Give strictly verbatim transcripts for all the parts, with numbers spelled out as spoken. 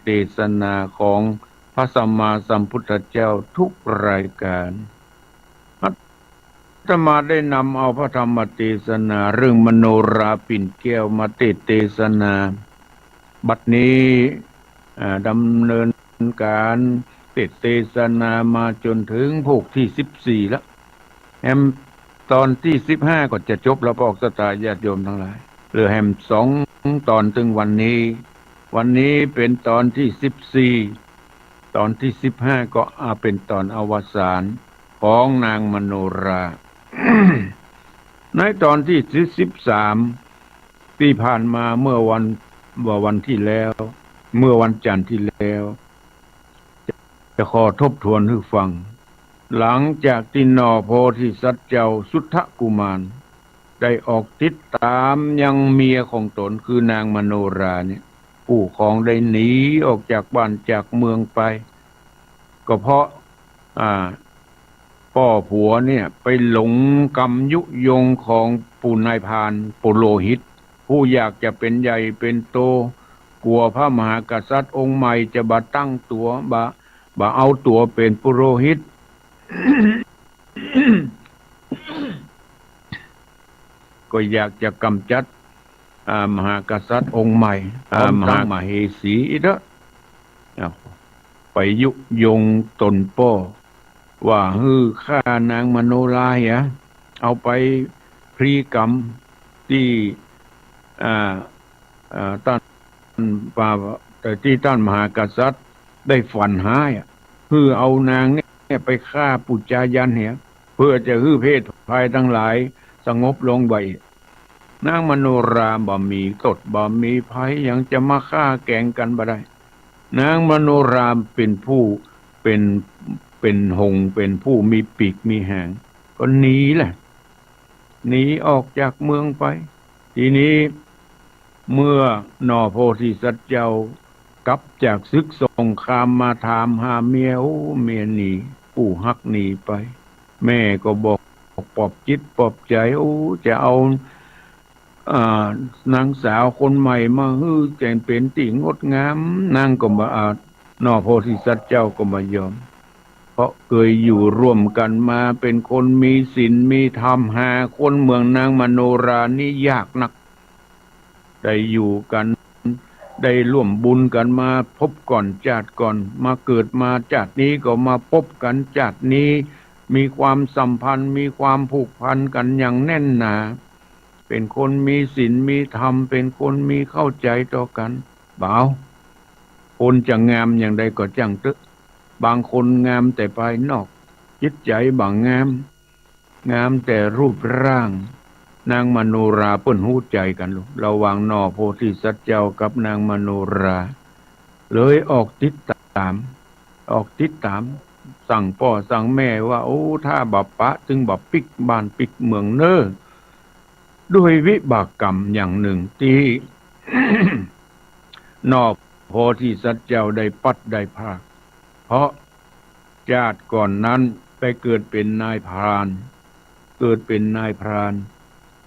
เตสนาของพระสัมมาสัมพุทธเจ้าทุกรายการ อาตมาได้นำเอาพระธรรมเตสนาเรื่องมโนราปิ่นแก้วมาเตสน์เตสนา บัดนี้ อ่า ดำเนินการเตสน์เตสนามาจนถึงภาคที่สิบสี่แล้ว แหมตอนที่สิบห้าก็จะจบแล้ว พวกศรัทธาญาติโยมทั้งหลาย เหลือแหมสองตอนเถิงวันนี้ วันนี้เป๋นตอนที่สิบสี่ ตอนที่สิบห้าก็เอาเป๋นตอนอวสานของนางมโนรา ในตอนที่สิบสาม ตี้ผ่านมาเมื่อวัน เมื่อวันตี้แล้ว เมื่อวันจันทร์ตี้แล้ว จะขอทบทวนหื้อฟัง หลังจากตี้หน่อโพธิสัตว์เจ้าสุทธกุมาร ได้ออกติดต๋ามยังเมียของต๋นคือนางมโนราเนี่ย ผู้ครองได้หนีออกจากบ้านจากเมืองไป ก็เพราะ อ่า ป้อผัวเนี่ยไปหลงกำยุยงของปู่นายพรานปุโรหิต ผู้อยากจะเป๋นใหญ่เป๋นโต กั๋วพระมหากษัตริย์องค์ใหม่จะบ่ตั้งตั๋ว บ่ บ่เอาตั๋วเป๋นปุโรหิต ก็อยากจะก๋ำจัด อ่า มหากษัตริย์องค์ใหม่ อ่า พร้อมตังมหา มเหสีอีกเต๊อะ อ้าว ไปยุยงต๋นป้อ ว่าหื้อฆ่านางมโนราเหีย เอาไปพลีกรรมตี้ อ่า อ่า ต้าน อ่า ตี้ต้านมหากษัตริย์ได้ฝันฮ้ายอะ หื้อเอานางเนี่ยไปฆ่าปู๋จายันเหีย เปื้อจะหื้อเพศภัยตังหลายสงบลงไป นางมโนราบ่มีกฎบ่มีภัยหยังจะมาฆ่าแก๋งกั๋นบ่ได้ นางมโนราเป๋นผู้ เป๋น เป๋นหงส์ เป๋นผู้มีปีกมีหาง ก็หนีแหละ หนีออกจากเมืองไป ทีนี้ เมื่อหน่อโพธิสัตว์เจ้ากลับจากศึกสงครามมาถามหาเมีย โอ้ เมียหนี ผู้ฮักหนีไป แม่ก็บอกปลอบจิตปลอบใจ๋ โอ้ จะเอา อ่า นางสาวคนใหม่มาหื้อจะเป๋นตี้งดงาม นางก็บ่ อ่า หน่อโพธิสัตว์เจ้าก็บ่ยอม เพราะเกยอยู่ร่วมกั๋นมา เป๋นคนมีศีลมีธรรม หาคนเหมือนนางมโนรานี่ยากนัก ได้อยู่กั๋น ได้ร่วมบุญกั๋นมาภพก่อนจาติก่อน มาเกิดมาจาตินี้ก็มาปบกั๋น จาตินี้มีความสัมพันธ์ มีความผูกพันกั๋นอย่างแน่นหนา เป๋นคนมีศีลมีธรรม เป๋นคนมีเข้าใจ๋ต่อกั๋น บ่าว คนจะงามอย่างใดก็จ้างเต๊อะ บางคนงามแต่ภายนอก จิตใจ๋บ่งาม งามแต่รูปร่าง นางมโนราเปิ้นฮู้ใจ๋กั๋นลูก ระหว่างหน่อโพธิสัตว์เจ้ากับนางมโนรา เลยออกติดต๋าม ออกติดต๋าม สั่งป้อสั่งแม่ว่า โอ้ ถ้าบ่ปะ ตึงบ่ปิ๊กบ้านปิ๊กเมืองเน่อ ด้วยวิบากกรรมอย่างนึ่งตี้ หน่อโพธิสัตว์เจ้าได้พลัดได้พราก เพราะจาติก่อนนั้นได้เกิดเป๋นนายพราน เกิดเป๋นนายพราน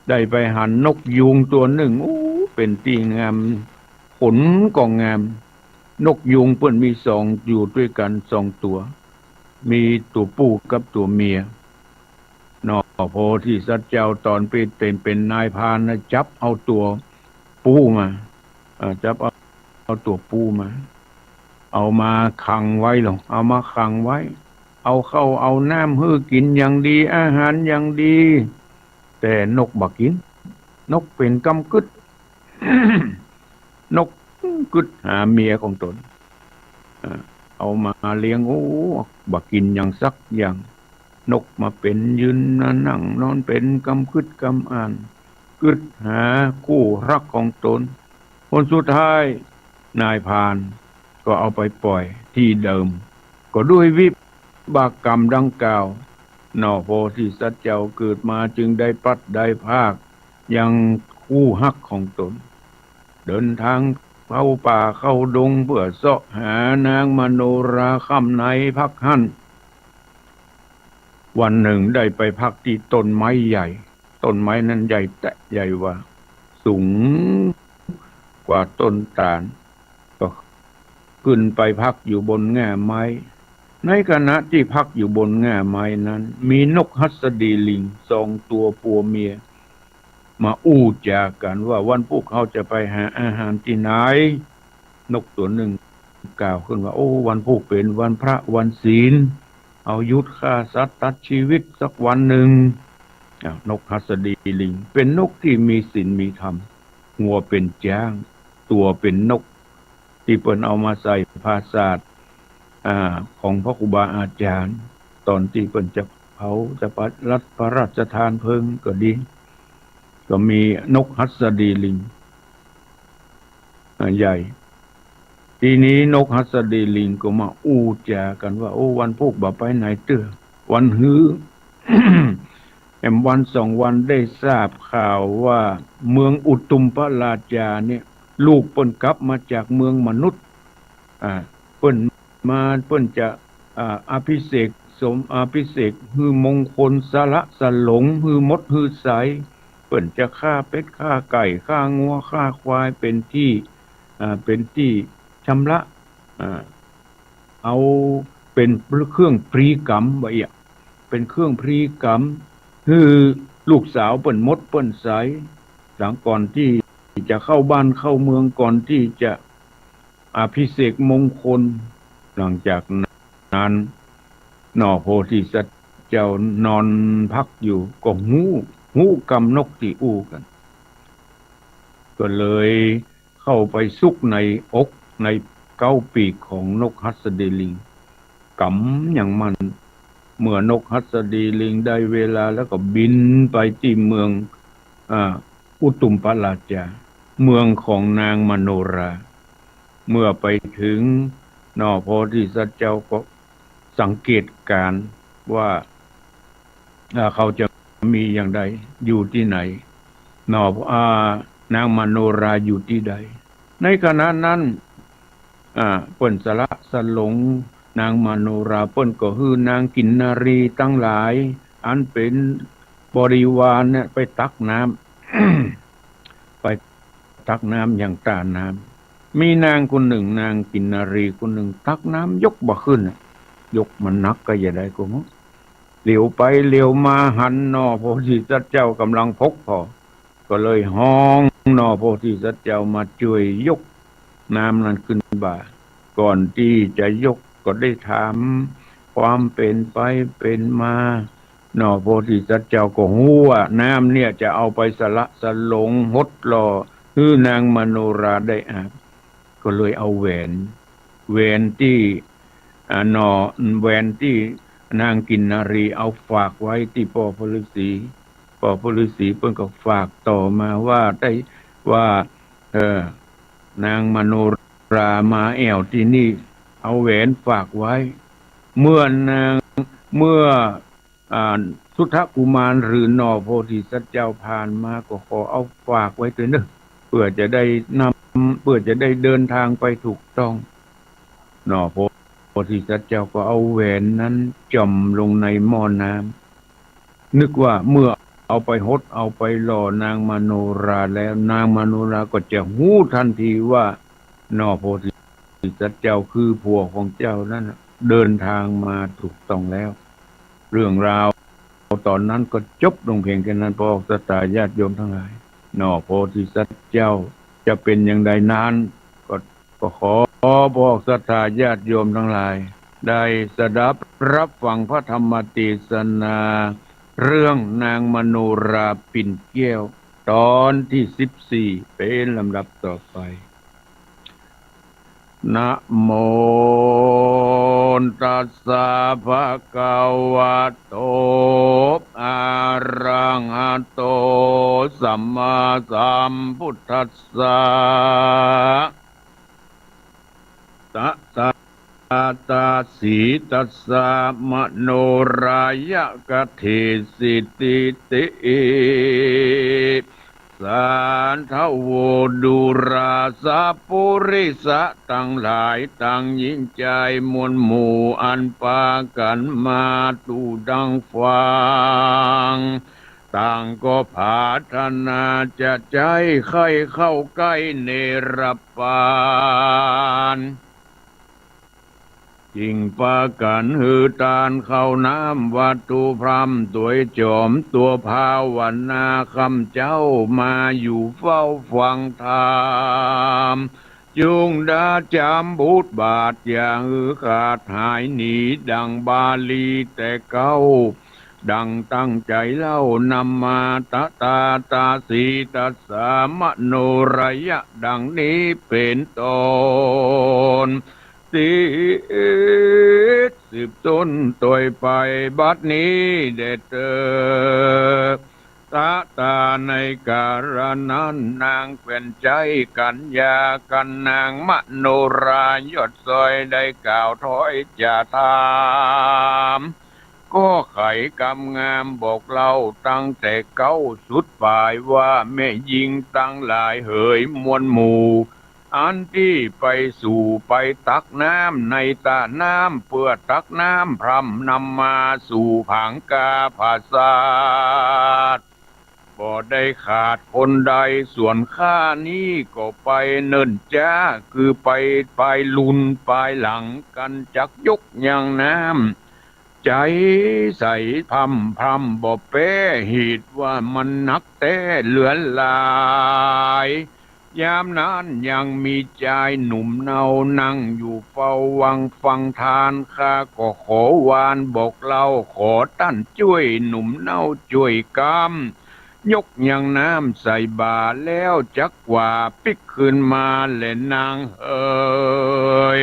ได้ไปหันนกยูงตั๋วนึ่ง โอ้ เป๋นตี้งาม ขนก็งาม นกยูงเปิ้นมีสอง อยู่ตวยกั๋นสองตั๋ว มีตั๋วผู้กับตั๋วเมีย หน่อโพธิสัตว์เจ้าต๋อนเป๋น เป๋น เป๋นนายพรานนะ จับเอาตั๋วผู้มา เอ่อ จับเอา เอาตั๋วผู้มา เอามาขังไว้ลง เอามาขังไว้ เอาข้าวเอาน้ำหื้อกิ๋นอย่างดี อาหารอย่างดี แต่นกบ่กิ๋น นกเป๋นกำกึ๊ด นกกึ๊ดหาเมียของต๋น เอ่อ เอามาเลี้ยง โอ้ บ่กิ๋นหยังสักอย่าง นกมาเป๋นยืนมานั่งนอนเป๋นกำกึ๊ดกำอ่าน กึ๊ดหาคู่ฮักของต๋น ผลสุดท้ายนายพรานก็เอาไปปล่อยตี้เดิม ก็ด้วยวิบากกรรมดังกล่าว หน่อโพธิสัตว์เจ้าเกิดมาจึงได้พลัดได้พรากยังคู่ฮักของต๋น เดินทางเข้าป่าเข้าดงเปื้อเซาะหานางมโนราค่ำในพักหั้น วันนึ่งได้ไปพักตี้ต้นไม้ใหญ่ ต้นไม้นั้นใหญ่แต๊ะใหญ่หว่า สูงกว่าต้นตาล ก็ ขึ้นไปพักอยู่บนง่าไม้ ในขณะตี้พักอยู่บนง่าไม้นั้น มีนกหัสดีลิงสองตั๋วผัวเมีย มาอู้จ๋ากั๋นว่า วันพูกเฮาจะไปหาอาหารตี้ไหน นกตั๋วนึ่งกล่าวขึ้นว่า โอ้ วันพูกเป๋นวันพระวันศีล เฮาหยุดฆ่าสัตว์ตัดจีวิตสักวันนึ่ง อ้าว นกหัสดีลิงเป๋นนกตี้มีศีลมีธรรม หัวเป๋นจ๊าง ตั๋วเป๋นนก ตี้เปิ้นเอามาใส่ผาสาท อ่า ของพระครูบาอาจ๋ารย์ ต๋อนตี้เปิ้นจะเผา จะพระราชทานเพลิงก็ดี ก็มีนกหัสดีลิง อ่า ใหญ่ ทีนี้นกหัสดีลิงก็มาอู้จ๋ากั๋นว่า โอ้ วันพูกบ่ไปไหนเตื้อ วันฮือ แหมวันสองวันได้ทราบข่าวว่าเมืองอุตุมพระราชาเนี่ย ลูกเปิ้นกลับมาจากเมืองมนุษย์ อ่า เปิ้นมา เปิ้นจะ อ่า อภิเษกสม อภิเษกหื้อมงคลสละสลง หื้อหมดหื้อใส เปิ้นจะฆ่าเป็ดฆ่าไก่ฆ่างัวฆ่าควายเป๋นตี้ อ่า เป๋นตี้ชำระ อ่า เอาเป๋นเครื่องพลีกรรม ว่าเอี้ย เป๋นเครื่องพลีกรรม หื้อลูกสาวเปิ้นหมดเปิ้นใส หลังก่อนตี้จะเข้าบ้านเข้าเมือง ก่อนตี้จะอภิเษกมงคล หลังจากนั้น หน่อโพธิสัตว์เจ้านอนพักอยู่ ก็ฮู้ ฮู้กำนกตี้อู้กั๋น ก็เลยเข้าไปซุกในอก ในเก๊าปีกของนกหัสดีลิง กำอย่างมั่น เมื่อนกหัสดีลิงได้เวลาแล้วก็บินไปตี้เมือง อ่า อุตุมพระราชา เมืองของนางมโนรา เมื่อไปถึง หน่อโพธิสัตว์เจ้าก็สังเกตก๋ารณ์ว่า อ่า เขาจะมีอย่างใด อยู่ตี้ไหน หน่อ อ่า นางมโนราอยู่ตี้ใด ในขณะนั้น อ่า เปิ้นสละสลงนางมโนรา เปิ้นก็หื้อนางกินนารีตังหลาย อันเป๋นบริวารเนี่ย ไปตักน้ำ ไปตักน้ำยังต้าน้ำ มีนางคนนึ่ง นางกินนารีคนนึ่ง ตักน้ำยกบ่ขึ้นน่ะ ยกมันหนักก็จะใดก็บ่ฮู้ เหลียวไปเหลียวมาหันหน่อโพธิสัตว์เจ้าก่ำลังพกผ่อ ก็เลยฮ้องหน่อโพธิสัตว์เจ้ามาจ้วยยกน้ำนั้นขึ้นบ่า ก่อนตี้จะยกก็ได้ถามความเป๋นไปเป๋นมา หน่อโพธิสัตว์เจ้าก็ฮู้ว่าน้ำเนี่ยจะเอาไปสละสลงหดหล่อหื้อนางมโนราได้อาบ ก็เลยเอาแหวน แหวนตี้ อ่า หน่อ แหวนตี้นางกินนารีเอาฝากไว้ตี้ป้อพระฤาษี ป้อพระฤาษีเปิ้นก็ฝากต่อมาว่าได้ ว่า เออ นางมโนรามาแอ่วตี้นี่ เอาแหวนฝากไว้ เมื่อนาง เมื่อ อ่า สุทธกุมารหรือหน่อโพธิสัตว์เจ้าผ่านมาก็ขอเอาฝากไว้ตวยเน่อ เปื้อจะได้นำ เปื้อจะได้เดินทางไปถูกต้อง หน่อโพธิสัตว์เจ้าก็เอาแหวนนั้นจ่อมลงในหม้อน้ำ นึกว่าเมื่อเอาไปหดเอาไปหล่อนางมโนราแล้ว นางมโนราก็จะฮู้ตันทีว่า หน่อโพธิสัตว์เจ้าคือผัวของเจ้านั้นน่ะ เดินทางมาถูกต้องแล้ว เรื่องราวต๋อนนั้นก็จบลงเพียงแค่นั้น พวกศรัทธาญาติโยมตังหลาย หน่อโพธิสัตว์เจ้าจะเป๋นอย่างใดนั้น ก็ ก็ขอพวกศรัทธาญาติโยมตังหลาย ได้สดับรับฟังพระธรรมเตสนา เรื่องนางมโนราปิ่นแก้ว ต๋อนตี้สิบสี่ เป๋นลำดับต่อไป นะโมตัสสะ ภะคะวะโต อะระหะโต สัมมาสัมพุทธัสสะ ตะตะตะสีตัสสะ มโนรายัคเขสิตติ สาธะโว ดูราสะปุริสะตังหลาย ตังญิงจายมวลหมู่ อันปากั๋นมาตู่ดั่งฟัง ต่างก็ผาถนาจะใจ๊ใค่เข้าใก้เนรปาน จึ่งปากั๋นหื้อตานข้าวน้ำวัตถุพร่ำตวยจ๋อมตั๋วภาวนา ค่ำเจ๊ามาอยู่เฝ้าฟังธรรม จุ่งดาจามบุตรบาท อย่าหื้อขาดหายหนี ดังบาลีแต่เก๊า ดังตั้งใจ๋เล่า นะมาตะตาตาสีตัสสะ มะโนระยะ ดังนี้เป๋นต้น สิทธิ์สืบต้นตวยไปบัดนี้แด่เต๊อะ ตะตา ในกาละนั้น นางแคว่นใจ๊กั๋ญญา กับนางมโนรายอดซ้อย ได้กล่าวถ้อยจะถาม ก็ไขกำงามบอกเล่า ตั้งแต่เก๊าสุดป๋ายว่า แม่ญิงตังหลายเหยมวลหมู่ อันตี้ไปสู่ไปตักน้ำในตะน้ำ เปื้อตักน้ำพร่ำนำมาสู่ผางกาผาสาท บ่ได้ขาดคนใด ส่วนข้านี้ก็ไปเนิ่นจ๊า คือไปปายลุนปายหลังกั๋น จักยกยังน้ำ ใจ๋ใส่พร่ำพร่ำบ่แป๊ เหตุว่ามันหนักแต๊เหลือหลาย ยามนั้นยังมีจายหนุ่มเนา นั่งอยู่เฝ้าวังฟังธาร ข้าก็ขอวานบอกเล่า ขอต้านจ้วยหนุ่มเนาจ้วยกำ ยกยังน้ำใส่บ่าแล้วจักว่าปิ๊กคืนมาแลนางเหย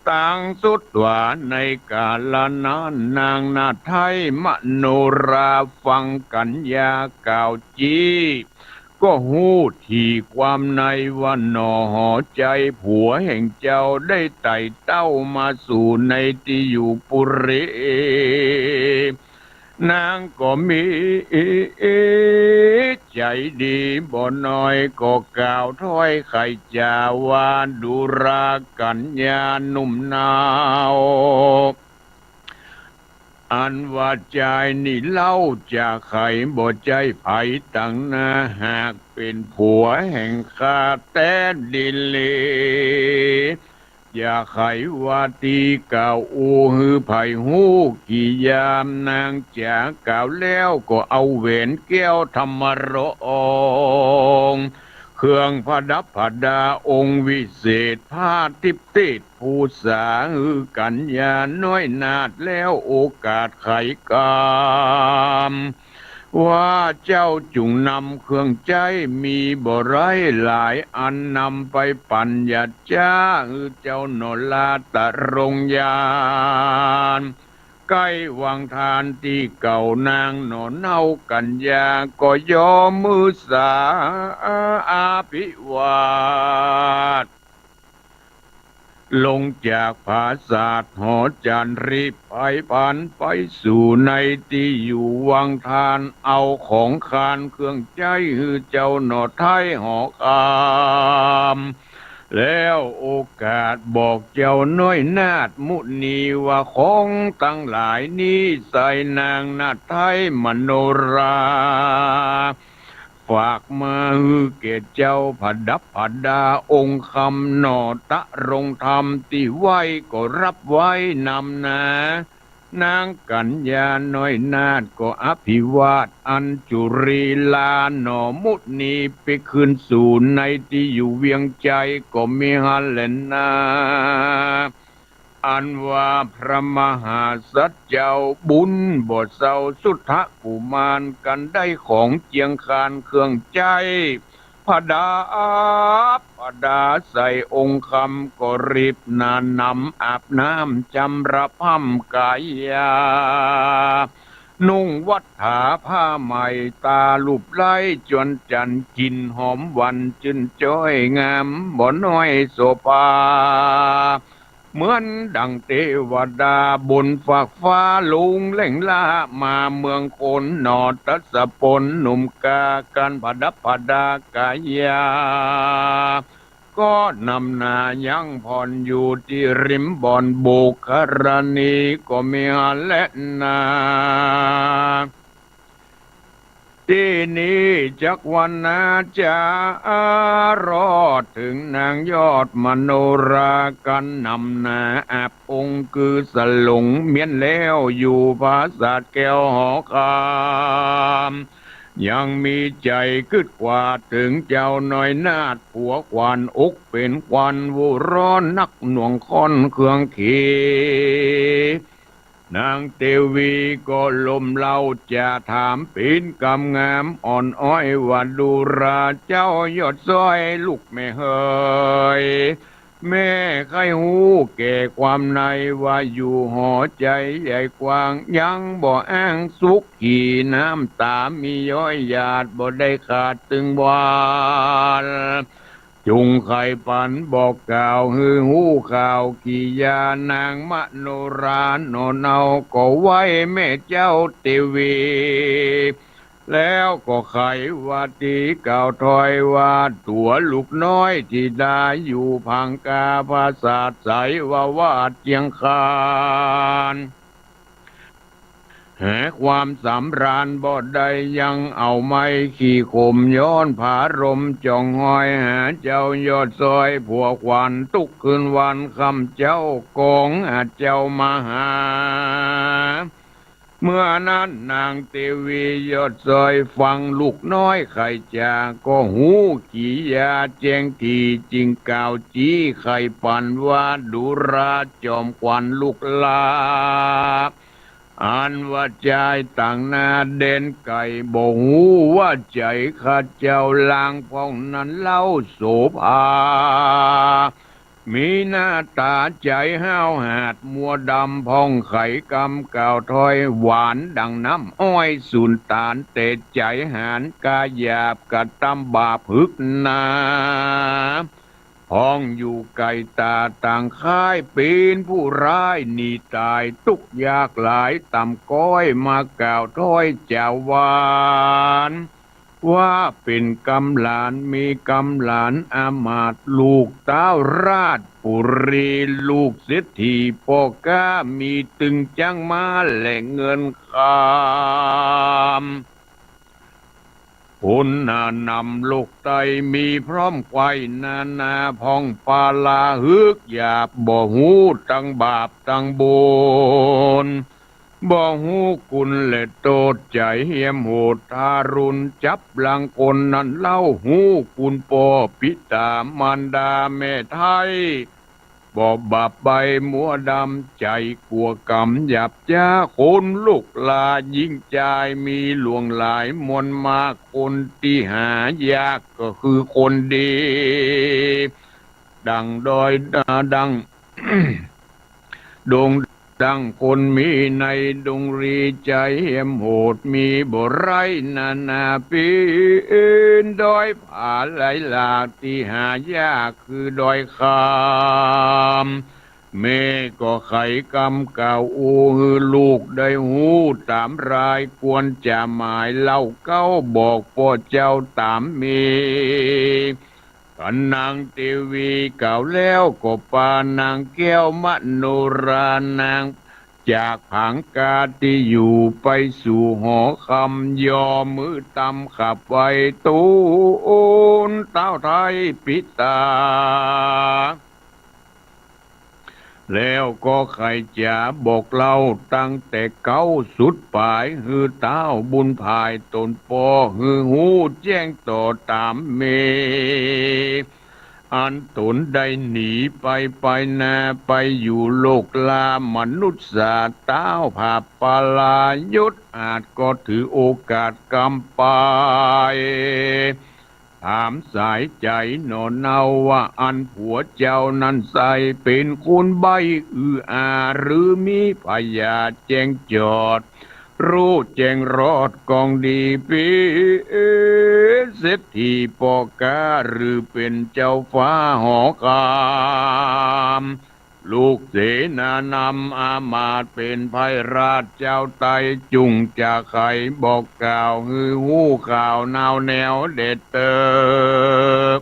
ตางสุดว่าในกาละนั้น นางนาฏไทยมโนราฟังกั๋ญญากล่าวจี้ ก็ฮู้ถี่ความในว่าหนอ หอใจ๋ผัวแห่งเจ้าได้ไต่เต้ามาสู่ในตี้อยู่ปุรี นางก็มีใจ๋ดีบ่น้อย ก็กล่าวถ้อยไขจ๋าว่า ดูรากั๋ญญาหนุ่มเนา อันว่าจายนี้เล่าจะไขบ่ใจ้ใผตังนา หากเป๋นผัวแห่งข้าแต๊ดีหลี อย่าไขว่าตี้กล่าวอู้หื้อใผฮู้ กี่ยามนางจ๋ากล่าวแล้ว ก็เอาแหวนแก้วธรรมรงค์ เครื่องประดับประดาองค์วิเศษ ผ้าทิพย์ติด ภูษาหื้อกั๋ญญาน้อยนาฏแล้ว โอกาสไขกำ ว่าเจ้าจุ่งนำเครื่องใจ๊มีบ่ไร้หลายอัน นำไปปั๋นหยาดจ๊า หื้อเจ้าหนอราตะรงค์ญาณ ใก้วังธารตี้เก่า นางหนอเนากั๋ญญา ก็ยอมมือสาอภิวาท ลงจากผาสาทหอจันทร์ รีบไปปั๋นไปสู่ในตี้อยู่วังธาร เอาของคานเครื่องใจ๊หื้อเจ้าหนอไทยหอคำ แล้วโอกาสบอกเจ้าน้อยนาฏมุนีว่า ของตังหลายนี้ใส่นางนาฏไทยมโนรา ฝากมาหื้อแก่เจ้าประดับประดาองค์คำหนอ ตะรงค์ธรรมตี้ไหว้ก็ฮับไว้นำนา นางกั๋ญญาน้อยนาฏก็อภิวาทอัญจุลีลาหนอมุนี ไปคืนสู่ในตี้อยู่เวียงใจ๋ก็มีหั้นแลนา อันว่าพระมหาสัตว์เจ้าบุญบ่เศร้า สุทธกุมารกั๋นได้ของเจียงคานเครื่องใจ๊ ประดับประดาใส่องค์คำ ก็รีบหน้านำอาบน้ำจำระพร่ำก๋ายา นุ่งวัฏฐาผ้าใหม่ ตาลูบไล้จวนจันทร์ กลิ่นหอมหวานจื้นจ้อย งามบ่น้อยโสภา เหมือนดั่งเตวดาบนฟากฟ้า ลุงเล่งล่ามาเมืองคนหนอ ทัศพลหนุ่มกา กั๋นประดับประดาก๋ายา ก็นำหน้ายังผ่อนอยู่ตี้ริมบ่อนบุคครณีก็มีหั้นแลนา ตี้นี้จักวันนาจะรอดเถิงนางยอดมโนรากันนำนา อับองค์คือสลงเมียนแล้วอยู่ปราสาทแก้วหอคำ ยังมีใจ๋กึ๊ดกวาดเถิงเจ้าน้อยนาฏผัวขวัญ อกเป๋นควัน หัวร้อนนักหน่วงข้อนเครื่องเข นางเตวีก็ลมเล้าจะถามเป๋นกำงามอ่อนอ้อยว่า ดูราเจ้ายอดซ้อยลูกแม่เหย แม่ใค่ฮู้แก่ความในว่าอยู่หอใจ๋ใหญ่กว้าง ยังบ่อ้างสุขี น้ำต๋ามีย้อยหยาดบ่ได้ขาดตึงวัน จุ่งใค่ปันบอกกล่าวหื้อฮู้ข่าวกิยานางมโนราหนอเนา ก็ไหว้แม่เจ้าเตวี แล้วก็ใค่ว่าตี้กล่าวถ้อยว่า ตั๋วลูกน้อยธิดาอยู่ผางกาปราสาทใส ว่าวาดเจียงคาน หาความสำราญบ่ได้ ยังเอาไม้ขี่ข่มย้อนผาลม จ่องฮอยหาเจ้ายอดซ้อยผัวขวัญ ตุ๊กคืนวันค่ำเจ้ากองอาจเจ้ามาหา เมื่อนั้นนางเตวียอดซ้อยฟังลูกน้อยใค่จ๋า ก็ฮู้กิยาแจ้งถี่ จึงกล่าวจี้ใค่ปันว่า ดูราจอมขวัญลูกหล้า อันว่าจายต่างหน้าแดนไก๋ บ่ฮู้ว่าใจ๋ข้าเจ้าลางพ่องนั้นเล่าโสภา มีหน้าต๋าใจ๋ห้าวหาดมัวดำ ผ่องใสกำกล่าวถ้อยหวานดังน้ำอ้อยสูนต๋าล แต่ใจ๋หาญกล้าหยาบกระตำบาปหึกหนา พ่องอยู่ไก๋ต๋าต่างค่าย เป๋นผู้ร้ายหนีต๋าย ตุ๊กยากหลายต่ำก๊อย มากล่าวถ้อยจ๋าวาน ว่าเป๋นกำหลาน มีกำหลานอามาตย์ลูกต๊าวราชบุรี ลูกเศรษฐีป้อก๊า มีตึงจั๊งม้าและเงินคำ คนหนานำโลกไต้มีพร้อมไขว่นานา พ่องปาลาหึกหยาบ บ่ฮู้ตังบาปตังบุญ บ่ฮู้คุณและโต้ษ ใจ๋เหี้ยมโหดทารุณ จับรังคนนั้นเล่า ฮู้คุณป้อปิต๋ามารดาแม่ไท้ บ่บาปใบ้มัวดำ ใจ๋กั๋วก๋ำหยาบจ๊า คนลูกหล้าญิงจาย มีหลวงหลายมวลมาก คนตี้หายากก็คือคนดี ดั่งดอย ดั่ง ดงดั่งคนมีในดงรี ใจ๋เหี้ยมโหดมีบ่ไร้นานา เป๋นดอยผาหลายหลากตี้หายาก คือดอยคำ แม่ก็ไขกำกล่าวอู้ หื้อลูกได้ฮู้ต๋ามราย ควรจะหมายเล่าเก๊า บอกป้อเจ้าต๋ามเม กันนางเตวีกล่าวแล้ว ก็ปานางแก้วมโนรานางจากผางกาตี้อยู่ ไปสู่หอคำ ยอมือตำขับไหว้ ตูนเต้าไท้ปิต๋า แล้วก็ใค่จ๋าบอกเล่าตั้งแต่เก๊าสุดป๋าย หื้อเต้าบุญผายต๋นป้อ หื้อฮู้แจ้งต่อต๋ามเม อันต๋นได้หนีไปไปนา ไปอยู่โลกหล้ามนุษย์สา เต้าผาปลายุทธอาจก็ถือโอกาสกำไป ถามสายใจ๋หน่อเนาว่า อันผัวเจ้านั้นใส่เป๋นคนใบ้อืออา หรือมีผญาแจ้งจอด ฮู้แจ้งรอดกองดี เป๋นเศรษฐีป้อก๊า หรือเป๋นเจ้าฟ้าหอคำ ลูกเสนานำอามาตย์ เป๋นไพร่ราชเจ้าไต้ จุ่งจะไขบอกกล่าว หื้อฮู้ข่าวหนาวแหนวเด็ดเติบ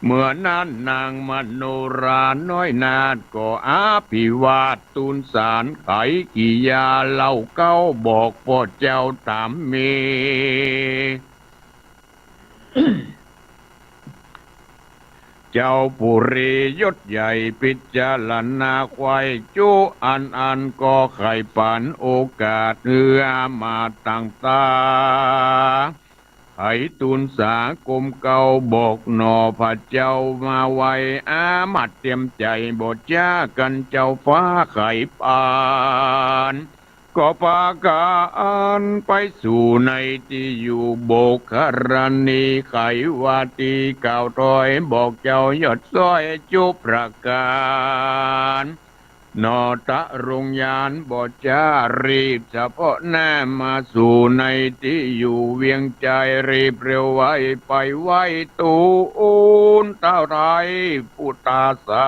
เมื่อนั้นนางมโนราน้อยนาฏก็อภิวาททูลสาร ไขกิริยาเล่าเก๊าบอกป้อเจ้าถามมี เจ้าปุรียศใหญ่พิจารณาใคร่จุอันอันก็ใค่ปรารภ์โอกาสเฮือมาตั้งต๋า ไขทูลสารกรมเก๊าบอกหน่อพระเจ้ามาไว อามัดเตรียมใจ๋บ่จ๊ากั๋นเจ้าฟ้าไขปรารภ์ ก็ปากาอันไปสู่ในตี้อยู่ บุคคลณีไขว่าตี้กล่าวถ้อยบอกเจ้ายอดซ้อยจุประก๋าน หน่อตะรงยานบ่จ๊ารีบเฉพาะหน้ามาสู่ในตี้อยู่เวียงใจ๋ รีบเร็วไวไปไหว้ทูลต้าวไทยปุทธาสา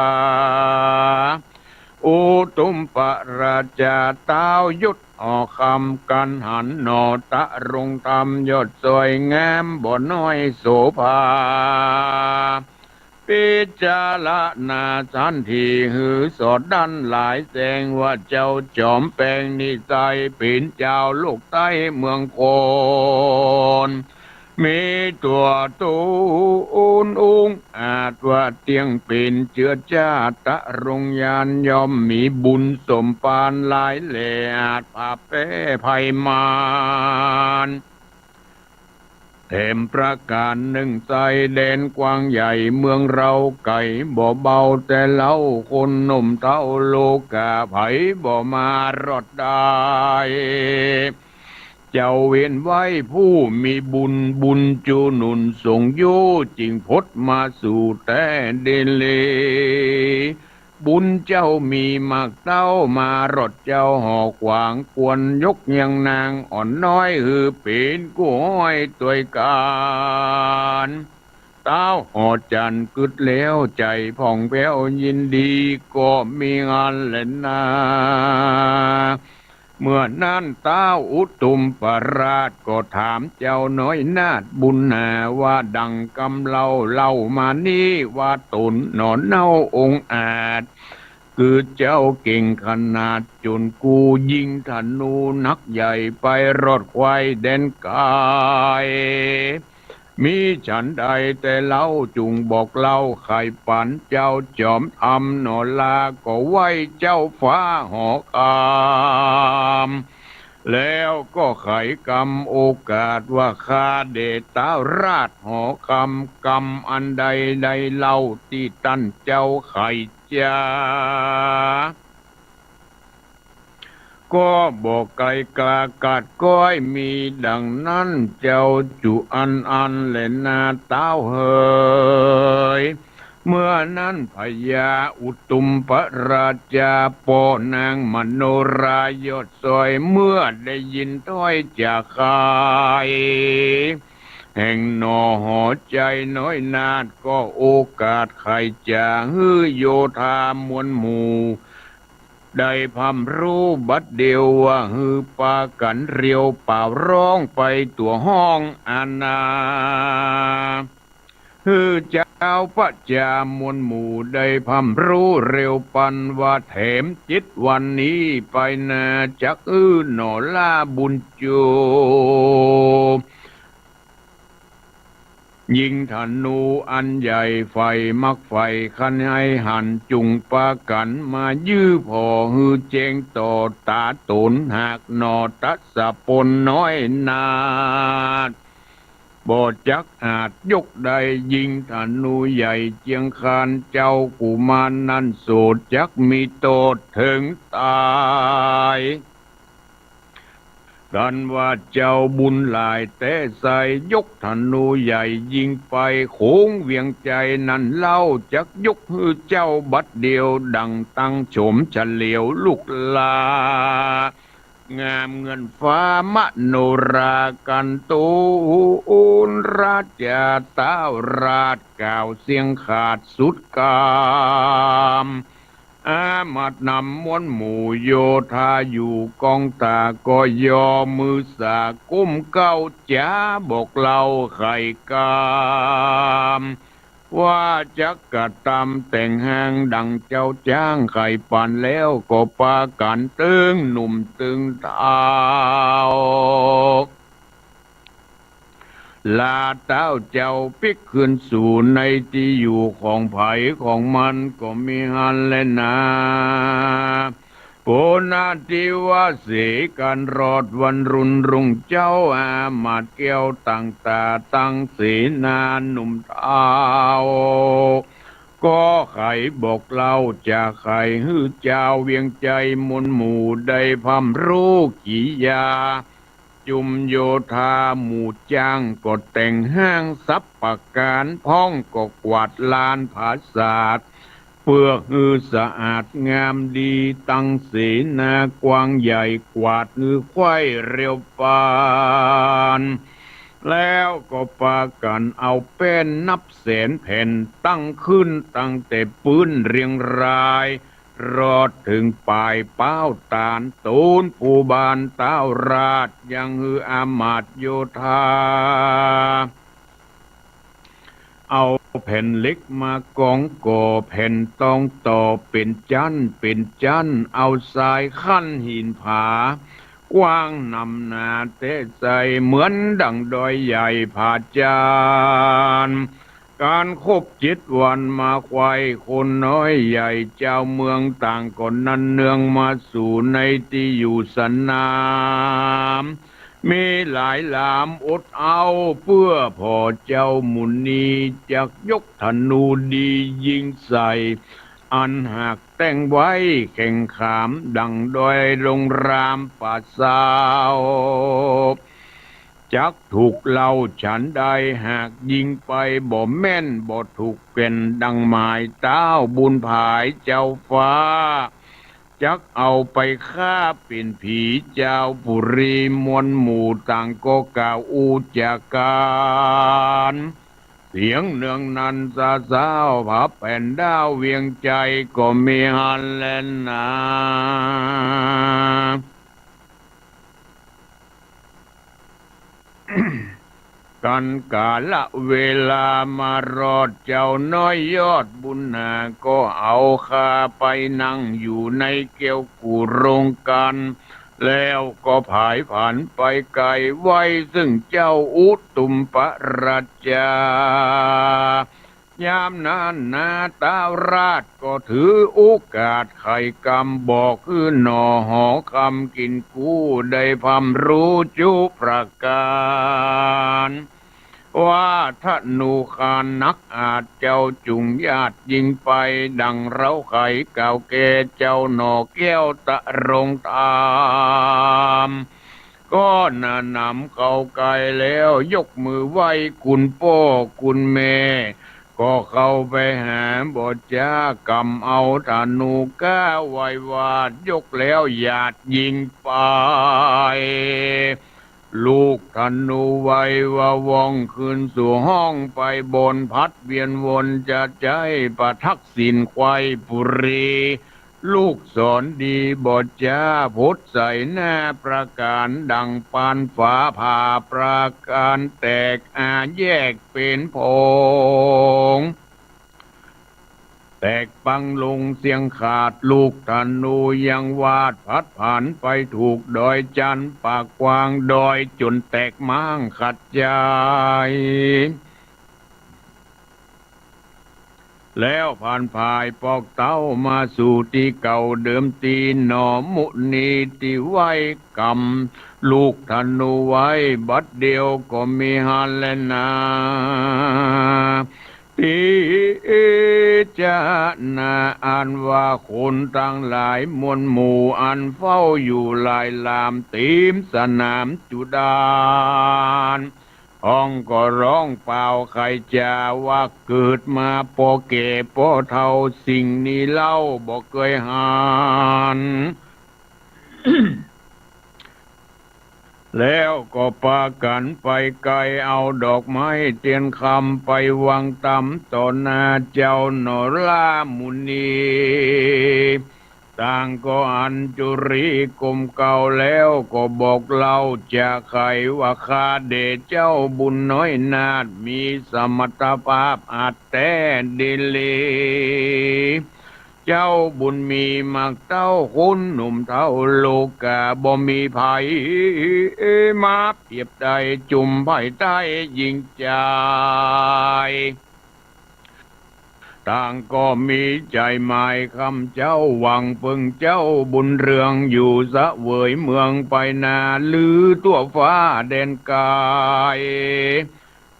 อุตุมปราชาต้าวยศหอคำ กั๋นหันหน่อตะรงธรรมยอดซ้อยงามบ่น้อยโสภา พิจารณาสันติหื้อสอดดั้นหลายแสงว่าเจ้าจอมแป๋งนิสัยเป๋นจาวโลกใต้เมืองคน มีตั๋วทูลองอาจว่าเตี้ยงเป๋นเจื้อจ้า ตะรงยานย่อมมีบุญสมปานหลายแหล่ อาจผาแป๊ภัยมาร แถมประก๋านนึ่งไส้แดนกว้างใหญ่เมืองเฮาไก๋บ่เบา แต่เฮาคนหนุ่มเฒ่าโลกาใผบ่มารอดได้ เจ้าเวียนไหว้ผู้มีบุญ บุญจุหนุนส่งอยู่ จึงผดมาสู่แต๊ดีหลี บุญเจ้ามีมากเต้ามารอดเจ้าหอขวาง ควรยกเยียงนางอ่อนน้อยหื้อเป๋นกู้ฮ้อยตวยกั๋น ต้าวหอจันทร์กึ๊ดแล้วใจ๋ผ่องแผ้วยินดีก็มีอั้นแหละนา เมื่อนั้นต้าวอุตุมปราชก็ถามเจ้าน้อยนาฏบุญหนาว่า ดังกำเล่าเล่ามานี้ว่าต๋นหน่อเน่าองอาจ คือเจ้าเก่งขนาดจ๋นกู้ยิงธนูหนักใหญ่ไปรอดควายแดนไก๋ มีฉันใดแต่เฮาจุ่งบอกเล่าไขปรารภ์เจ้าจอมธรรมหน่อลา ก็ไหว้เจ้าฟ้าหอคำ แล้วก็ไขกำโอกาสว่า ข้าเดชต้าวราชหอคำ กำอันใดได้เล่าตี้ต้านเจ้าไขจ๋า ก็บ่ไกลกากัดก้อยมีดังนั้นเจ้าจุอันอันแหละนาต้าวเหย เมื่อนั้นพญาอุตุมปราชาป้อนางมโนรายอดซ้อยเมื่อได้ยินถ้อยจากไข แห่งหน่อหอใจ๋น้อยนาฏก็โอกาสไขจ๋าหื้อโยธามวลหมู่ ได้พร่ำฮู้บัดเดี่ยวว่าหื้อปากั๋นเรียวป่าวร้องไปตั๋วห้องอาณา หื้อเจ้าประจามวลหมู่ได้พร่ำฮู้เร็วปันว่าแถมเจ็ดวันนี้ไปนาจักหื้อหน่อลาบุญจู ยิงธนูอันใหญ่ไฟมักไฟคันไห้หันจุ่งปากั๋นมายื้อผ่อหื้อแจ้งต่อต๋าต๋นหากหน่อตัสสะปนน้อยนาฏ บ่จักอาจยกได้ยิงธนูใหญ่เจียงคานเจ้ากุมารนั้นโสดจักมีโต้ษเถิงต๋าย กั๋นว่าเจ้าบุญหลายแต๊ใส่ยกธนูใหญ่ยิงไปโขงเวียงใจ๋นั้นเล่าจักยกหื้อเจ้าบัดเดี่ยวดั่งตังโฉมเฉลียวลูกหล้า งามเหมือนฟ้ามโนรากันตูนราชาต้าวราชกล่าวเสียงขาดสุดกำ อามัดนำมวลหมู่โยธาอยู่กองต๋าก็ยอมมือสาก้มเกล้าจ๋าบอกเล่าไขกำ ว่าจักกระตำแต่งฮางดั่งเจ้าจ๊างใค่ปานแล้ว ก็ปากั๋นตึงหนุ่มตึงเฒ่า ลาเต๊าเจ้าปิ๊กคืนสู่ในตี้อยู่ของใผของมันก็มีหั้นแลนา โกณฑิวาสี ก๋านรอดวันรุ่นรุ่งเจ๊า อามาตย์แก้วตั้งต๋าตั้งเสนาหนุ่มเฒ่า ก็ใค่บอกเล่าจาใค่หื้อจาวเวียงใจ๋มวลหมู่ได้พร่ำฮู้กิริยา จุมโยธาหมู่จ๊างก็แต่งฮางสับประก๋าน พ่องก็กวาดลานผาสาท เปื้อหื้อสะอาดงามดี ตั้งเสนากว้างใหญ่ กวาดหื้อไขว่เร็วปาน แล้วก็ปากั๋นเอาแป้นนับแสนแผ่น ตั้งขึ้นตั้งแต่ปื๊นเรียงราย รอดเถิงป๋ายป๊าวต๋าน ตูนผู้บานต๊าวราช ยังหื้ออามาตย์โยธา เอาแผ่นเหล็กมากองก่อ แผ่นตองต่อเป๋นจั๊นเป๋นจั๊น เอาทรายขั้นหินผา กว้างหนำหนาแต๊ใส เหมือนดั่งดอยใหญ่ผาจ๊าน ก๋านครบเจ็ดวันมาไขว่ คนน้อยใหญ่จาวเมืองต่างก็นันเนืองมาสู่ในตี้อยู่สนาม มีหลายหลามอดเอา เปื้อผ่อเจ้ามุนีจักยกธนูดียิงใส่ อันหากแต่งไว้แข่งขามดั่งดอยลงรามป่าซาว จักถูกเล่าฉันใด หากยิงไปบ่แม่นบ่ถูกแก่นดั่งหมาย ต๊าวบุญผายเจ้าฟ้า จักเอาไปฆ่าเป๋นผี จาวปุรีมวลหมู่ต่างก็กล่าวอู้จ๋ากั๋น เสียงเนืองนันซาซาว ผาแผ่นดาวเวียงใจ๋ก็มีหั้นแลนา กั๋นกาละเวลามารอด เจ้าน้อยยอดบุญนา ก็เอาข้าไปนั่งอยู่ในแก้วกู่โรงกั๋น แล้วก็ผายผันไปไก๋ไว้ซึ่งเจ้าอุตุมปราชา ยามนั้นนาต๊าวราชก็ถือโอกาสไขกำบอกหื้อหน่อหอคำกิ๋นกู้ได้พร่ำฮู้จุประก๋าน ว่าธนูข้านักอาจ เจ้าจุ่งญาติยิงไป ดั่งเฮาไขกล่าวแก่เจ้าหน่อแก้วตะรงธรรม ก็หนาหนำเข้าใก้แล้ว ยกมือไหว้คุณป้อคุณแม่ ก็เข้าไปหาบ่จ๊า กำเอาธนูก้าไหว้วาด ยกแล้วหยาดยิงไป ลูกธนูไหว้ว่าว่องคืนสู่ห้องไป บนพัดเวียนวนจะใจ๊ประทักษิณไขว่ปุรี ลูกศรดีบ่จ๊า พดใส่หน้าประก๋านดั่งปานฝาผ่า ประก๋านแตกอาแยกเป๋นผง แตกปังลงเสียงขาด ลูกธนูยังวาดพัดผันไปถูกดอยจันทร์ปากกว้างดอย จ๋นแตกม้างขัดจาย แล้วผ่านผายปอกเต๊ามาสู่ตี้เก่าเดิมตี้ หน่อมุนีตี้ไหว้กำลูกธนูไว้ บัดเดี่ยวก็มีหั้นแลนา ตี้จะนาอันว่าคนตังหลายมวลหมู่อันเฝ้าอยู่หลายหลาม เตียมสนามจุดาน พ่องก็ฮ้องเป่าไขจ๋าว่า เกิดมาปอแก่ปอเฒ่า สิ่งนี้เล่าบ่เกยหัน แล้วก็ปากั๋นไปไก๋เอาดอกไม้เตียนคำไปวางต๋ามต่อหน้าเจ้าหน่อรามุนี ต่างก็อัญจุลีก้มเกล้าแล้วก็บอกเล่าจาไขว่า ข้าแด่เจ้าบุญน้อยนาถมีสมรรถภาพอันแต๊ดีหลี เจ้าบุญมีมากเต้า คนหนุ่มเฒ่าโลก๋าบ่มีใผ มาเปรียบได้จุ่มใผใต้ยิ่งใจ๋ ต่างก็มีใจ๋หมายคำเจ้า หวังเปิงเจ้าบุญเรืองอยู่เสวยเมืองไปนา ลือทั่วฟ้าแดนไก๋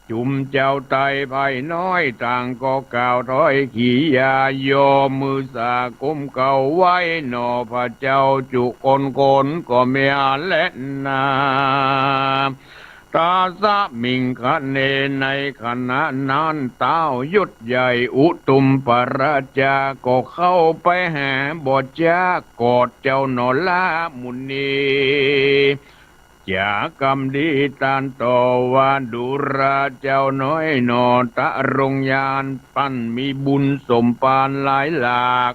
จุ่มเจ้าไต้ไพน้อย ต่างก็กล่าวถ้อยขียา ยอมือสาก้มเกล้าไหว้หนอพระเจ้าจุคนคนก็แม่นแลนา ตัสสมิงคเณ ในขณะนั้น ต้าวยศใหญ่อุตุมปราชาก็เข้าไปหา บ่จ๊ากอดเจ้าหนอลามุนี จ๋ากำดีตรัสต่อว่า ดูราเจ้าน้อยหนอ ตะรงยาน ปั้นมีบุญสมภารหลายหลาก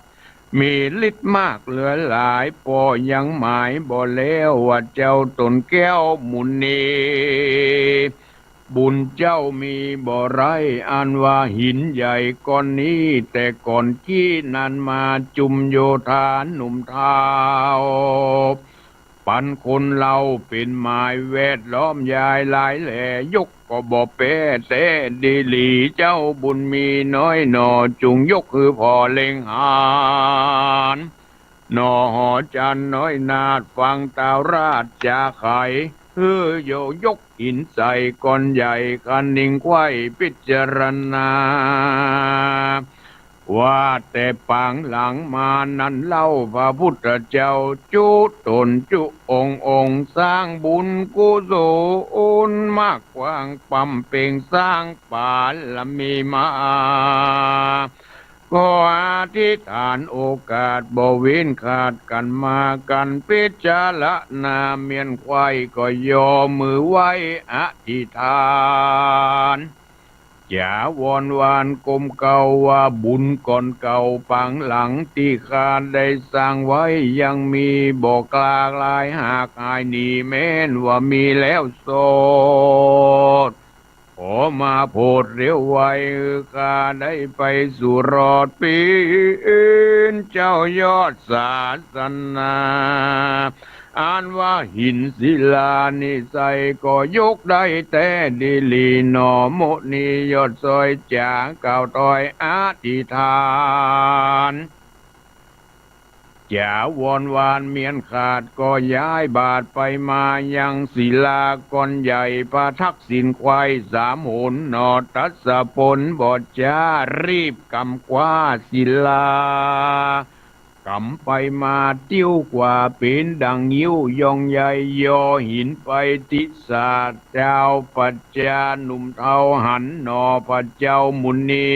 มีฤทธิ์มากเหลือหลาย ป้อยังหมายบ่แล้วว่าเจ้าต๋นแก้วมุนี บุญเจ้ามีบ่ไร้ อันว่าหินใหญ่ก้อนนี้ แต่ก่อนกี้นานมา จุมโยธาหนุ่มเฒ่า ปันคนเฮาเป๋นหมายแวดล้อมยายหลายแล ยกก็บ่แป๊แต๊ดีหลี เจ้าบุญมีน้อยหนอ จุ่งยกหื้อผ่อเล็งหัน หนอหอจันน้อยนาถ ฟังต้าวราชจาไข หื้อโยยกหินใสก้อนใหญ่ คะนิงใคว่พิจารณา ว่าแต่ปางหลังมานั้นเล่า พระพุทธเจ้าจุต๋นจุองค์องค์ สร้างบุญกุศลมากกว้าง บำเพ็งสร้างบารมีมา ขออธิษฐานโอกาสบ่เว้นขาดกั๋นมา กั๋นพิจารณาเมียนใคว่ ก็ยอมือไหว้อธิษฐาน จ๋าวอนวานก้มเกล้าว่า บุญก่อนเก่าปางหลังตี้ข้าได้สร้างไว้ยังมี บ่คลาคลายหากหายหนี แม้นว่ามีแล้วโสด ขอมาโผดเร็วไว ข้าได้ไปสู่รอดเป๋นเจ้ายอดศาสนา อันว่าหินศิลานี้ใสก็ยกได้แต๊ดีหลีหนอ มุนียอดซ้อยจ๋ากล่าวถ้อยอธิษฐาน จ๋าวอนวานเมียนขาดก็ย้ายบาทไปมายังศิลาก้อนใหญ่ ประทักษิณใคว่สามหนหนอ ตัสผลบ่จ๊า รีบกำคว้าศิลา กำไปมาติ้วกว่าเป๋นดั่งงิ้ว ย่องใหญ่ยอหินไปติสา เจ้าปัจจาหนุ่มเฒ่าหันหนอพระเจ้ามุนี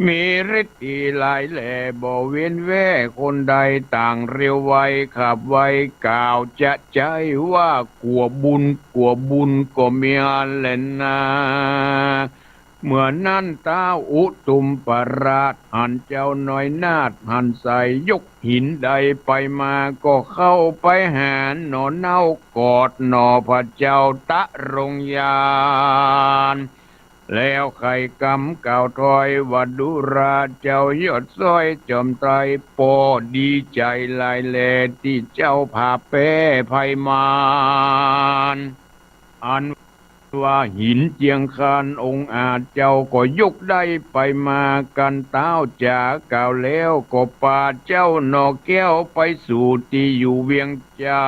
มีฤทธิ์ดีหลายแล บ่เว้นแว่คนใด ต่างเร็วไวขับไว กล่าวจะใจ๊ว่ากั๋วบุญ กั๋วบุญก็เมียแลนา เมื่อนั้นต้าวอุตุมปราชหันเจ้าน้อยนาถหันใส ยกหินใดไปมาก็เข้าไปหาหนอ เน้ากอดหนอพระเจ้าตะรงยาน แล้วไขกำกล่าวถ้อยว่า ดูราเจ้ายอดซ้อยจอมไตร ป้อดีใจ๋หลายแลตี้เจ้าผ่าแป๊ภัยมาร อันว่าหินเจียงคานองอาจเจ้าก็ยกได้ไปมา กั๋นต้าวจ๋ากล่าวแล้วก็ปาเจ้าหนอแก้วไปสู่ตี้อยู่เวียงใจ๋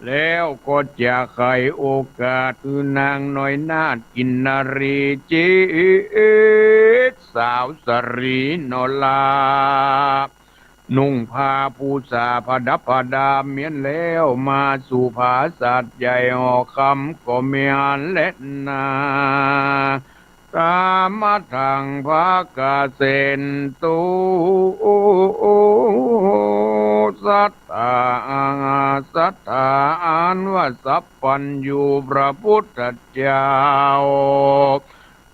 แล้วก็จะไขโอกาสหื้อนางน้อยนาถกินนรีจิตสาวสรีหนอลา นุ่งผ้าภูษาผดับผดาเมียนแล้ว มาสู่ผาสัตว์ใหญ่หอคำก็เมียนแลนา ตามะทังภะคะเสนตุ สัตตา สัตตา อันว่าสัพพัญญูพระพุทธเจ้า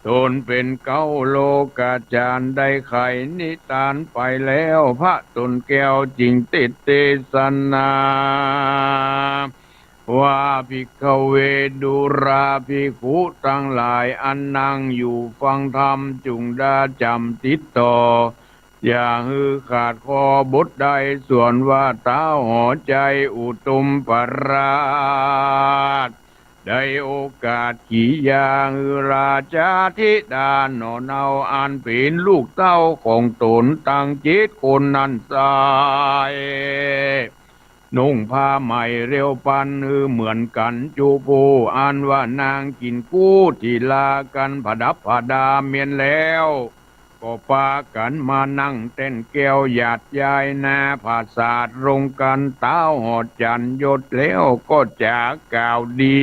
ตนเป๋นเก๊าโลกาจารย์ได้ไขนิทานไปแล้ว พระตนแก้วจึงเตสน์เตสนา ว่า ภิกขเว ดูราภิกขุตังหลาย อันนั่งอยู่ฟังธรรม จุ่งดาจ๋ำติดต่อ อย่าหื้อขาดข้อบทใด ส่วนว่าต๊าวหอไจอุตุมปราช ได้โอกาสขียาหื้อราชาธิดาหนอเนา อันเป๋นลูกเต้าของตนตังเจ็ดคนนั้นใส่ นุ่งผ้าใหม่เร็วปันหื้อเหมือนกั๋นจุผู้ อันว่านางกิ๋นกู้ตีลากั๋นผดับผดาเมียนแล้ว ก็ปากั๋นมานั่งแต้นแก้วหยาดยายนาผาสาทลงกั๋น ต๊าวหอจั๋นยศแล้วก็จากล่าวดี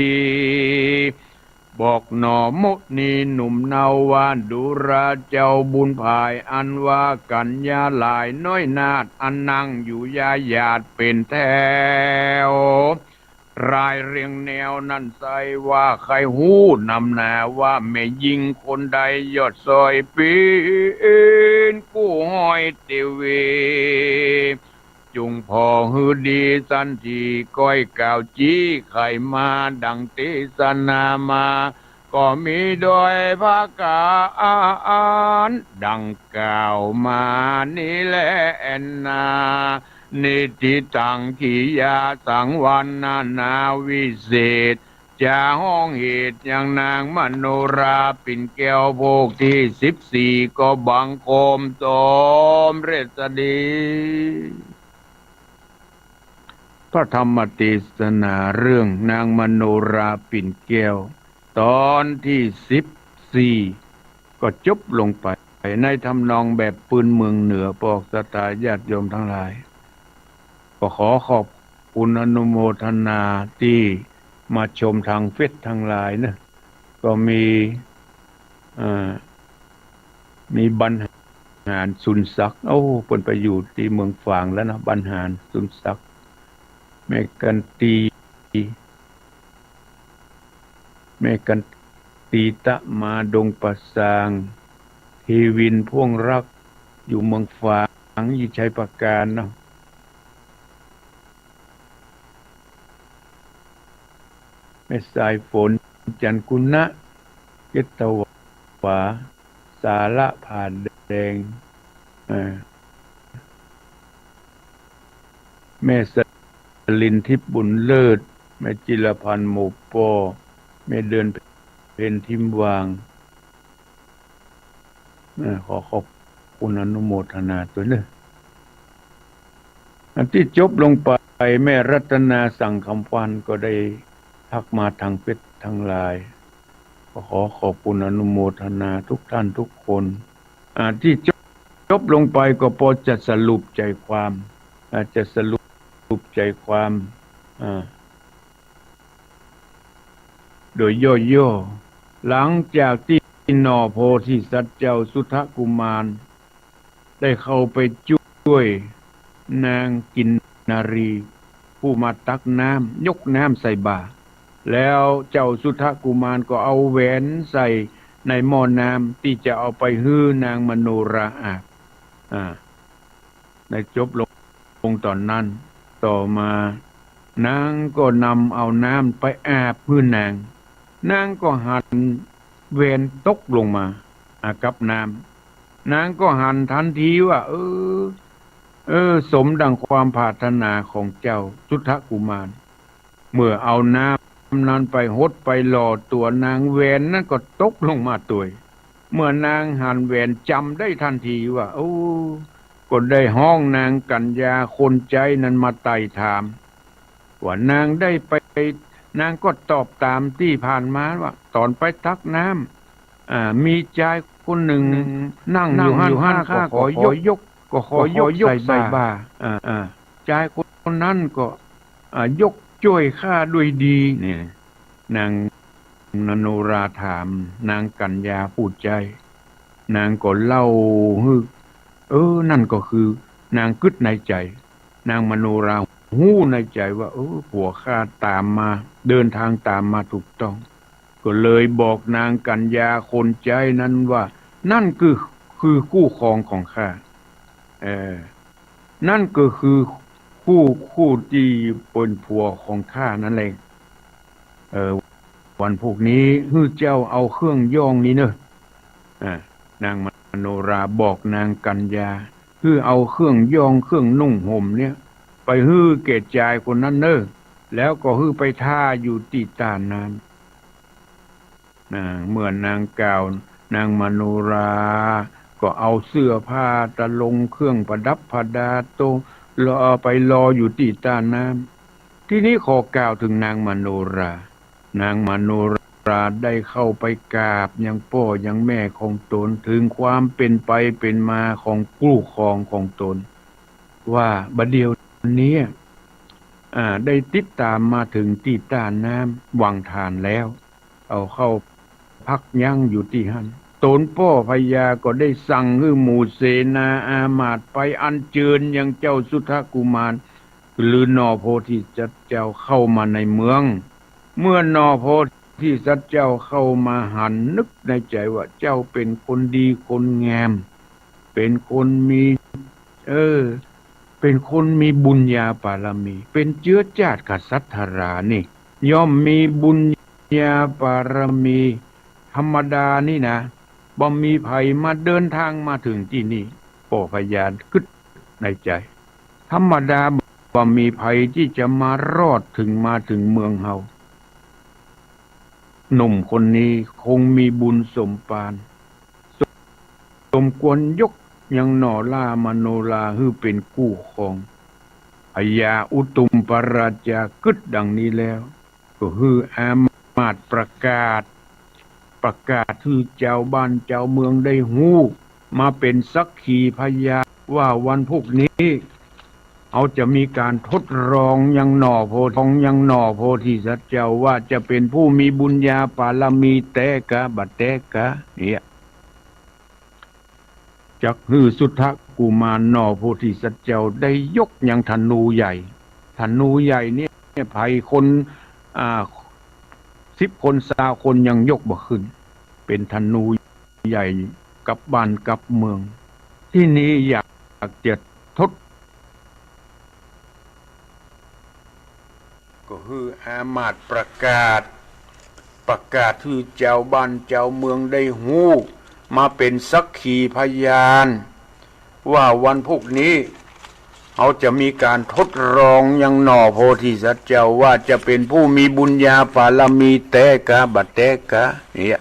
บอกหน่อมุนีหนุ่มเนาว่า ดูราเจ้าบุญผาย อันว่ากั๋นยาหลายน้อยนาฏ อันนั่งอยู่ยาหยาดเป๋นแถว รายเรียงแนวนั้นใส่ว่า ใค่ฮู้นำหนาว่าแม่ญิงคนใดยอดสอยเป๋นกู้ห้อยเตเว จุ่งผ่อหื้อดีสันที ก้อยกล่าวจี้ไขมาดังเตสนามา ก็มีโดยประก๋านดังกล่าวมานี้แลนา นิทธิตัง ขียาสังวรรณนาวิเศษ จะฮ้องเหตุยังนางมโนราปิ่นแก้วโภคที่สิบสี่ ก็บังคมสมเร็จดี พระธรรมเตสนาเรื่องนางมโนราปิ่นแก้ว ตอนที่สิบสี่ ก็จบลงไปในทำนองแบบปืนเมืองเหนือ ปอกศรัทธาญาติโยมทั้งหลาย ก็ขอขอบคุณอนุโมทนาตี้มาชมทางเฟซทั้งหลายเนอะ ก็มี เอ่อ มีบรรหารสุนทรักดิ์ โอ้ เปิ้นไปอยู่ตี้เมืองฝางแล้วนะ บรรหารสุนทรักดิ์ แม่กันตี แม่กันตีตะมาดงป่าซาง เทวินพ่วงรัก อยู่เมืองฝาง อยู่ชัยปราการเนาะ แม่สายฝน จันทร์กุณะ เกตวา สาระผาแดง เอ่อ แม่สลินทิพย์บุญเลิศ แม่จิรพันธ์หมู่ป้อ แม่เดือนเพ็ญทิมวาง เอ่อ ขอขอบคุณอนุโมทนาตวยเนอะ อันตี้จบลงไป แม่รัตนาสังคำพันธ์ก็ได้ทักมาทางเฟซทั้งหลาย ก็ขอขอบคุณอนุโมทนาทุกท่านทุกคน อ่า ตี้จบ จบลงไปก็ปอจะสรุปใจ๋ความ อ่า จะสรุปใจ๋ความ อ่า โดยย่อๆ หลังจากตี้หน่อโพธิสัตว์เจ้าสุทธกุมาร ได้เข้าไปจ้วยนางกินนารี ผู้มาตักน้ำ ยกน้ำใส่บ่า แล้วเจ้าสุทธกุมารก็เอาแหวนใส่ในหม้อน้ำตี้จะเอาไปหื้อนางมโนราอาบ อ่า ได้จบลงต๋อนนั้น ต่อมานางก็นำเอาน้ำไปอาบหื้อนาง นางก็หันแหวนตกลงมา อ่า กับน้ำ นางก็หันตันทีว่า เออ เออ สมดังความปรารถนาของเจ้าสุทธกุมาร เมื่อเอาน้ำนั้นไปหดไปหล่อตัวนาง แหวนนั้นก็ตกลงมาตวย เมื่อนางหันแหวนจ๋ำได้ตันทีว่า โอ้ ก็ได้ฮ้องนางกัญญาคนใจ๊นั้นมาไต่ถาม ว่านางได้ไป นางก็ตอบต๋ามตี้ผ่านมาว่า ต๋อนไปตักน้ำ อ่า มีจายคนนึ่งนั่งอยู่หั้น ข้าก็ขอยก ก็ขอยกใส่บ่า อ่า อ่า จายคนนั้นก็ อ่า ยกจ้วยข้าด้วยดี เนี่ย นางมโนราถาม นางกัญญาผู้ใจ๊ นางก็เล่าหื้อ เออ นั่นก็คือนางกึ๊ดในใจ๋ นางมโนราฮู้ในใจ๋ว่า เออ ผัวข้าต๋ามมา เดินตางต๋ามมาถูกต้อง ก็เลยบอกนางกัญญาคนใจ๊นั้นว่า นั่นคือ คือคู่ครองของข้า เออ นั่นก็คือคู่ คู่ตี้เป๋นผัวของข้านั่นแหละ เออ วันพูกนี้หื้อเจ้าเอาเครื่องย้องนี้เน่อ อ่า นางมโนราบอกนางกัญญา หื้อเอาเครื่องย้องเครื่องนุ่งห่มเนี่ย ไปหื้อแก่จายคนนั้นเน่อ แล้วก็หื้อไปท่าอยู่ตี้ต้าน้ำ อ่า เมื่อนางกล่าว นางมโนราก็เอาเสื้อผ้าตะลงเครื่องประดับประดาโตะ ลอ ไปลออยู่ตี้ต้าน้ำ ทีนี้ขอกล่าวเถิงนางมโนรา นางมโนราได้เข้าไปกราบยังป้อยังแม่ของตน เถิงความเป๋นไปเป๋นมาของคู่ครองของตน ว่าบ่าเดี่ยวนี้ อ่า ได้ติดต๋ามมาเถิงตี้ต้าน้ำวังทานแล้ว เอาเข้าพักยั้งอยู่ตี้หั้น ตนป้อพญาก็ได้สั่งหื้อหมู่เสนาอามาตย์ไปอัญเจิญยังเจ้าสุทธกุมาร หรือหน่อโพธิสัตว์เจ้าเข้ามาในเมือง เมื่อหน่อโพธิสัตว์เจ้าเข้ามาหันนึกในใจ๋ว่า เจ้าเป๋นคนดีคนงาม เป๋นคนมี เออ เป๋นคนมีบุญญาปารมี เป๋นเจื๊อจ้าดกษัตริย์ธารานี่ ย่อมมีบุญญาปารมี ธรรมดานี่นะ บ่มีใผมาเดินตางมาเถิงตี้นี่ ป้อพญากึ๊ดในใจ๋ ธรรมดาบ่มีใผตี้จะมารอดเถิงมาเถิงเมืองเฮา หนุ่มคนนี้คงมีบุญสมปาน สมควรยกยังหน่อล่ามโนราหื้อเป๋นคู่ครอง พญาอุตุมปราชากึ๊ดดังนี้แล้ว ก็หื้ออามาตย์ประกาศ ประกาศหื้อจาวบ้านจาวเมืองได้ฮู้ มาเป๋นสักขีพยานว่าวันพูกนี้ เฮาจะมีก๋านทดลองยังหน่อโพ ยังหน่อโพธิสัตว์เจ้าว่าจะเป๋นผู้มีบุญญาปารมีแต๊กาบ่แต๊กา เนี่ย จักหื้อสุทธกุมารหน่อโพธิสัตว์เจ้าได้ยกยังธนูใหญ่ ธนูใหญ่เนี่ย ใผคน อ่า สิบคนซาวคนยังยกบ่ขึ้น เป๋นธนูใหญ่กับบ้านกับเมือง ทีนี้อยากจะทด ก็หื้ออามาตย์ประกาศ ประกาศหื้อจาวบ้านจาวเมืองได้ฮู้ มาเป๋นสักขีพยาน ว่าวันพูกนี้ เฮาจะมีก๋านทดลองยังหน่อโพธิสัตว์เจ้าว่าจะเป๋นผู้มีบุญญาปารมีแต๊กาบ่แต๊กา เนี่ย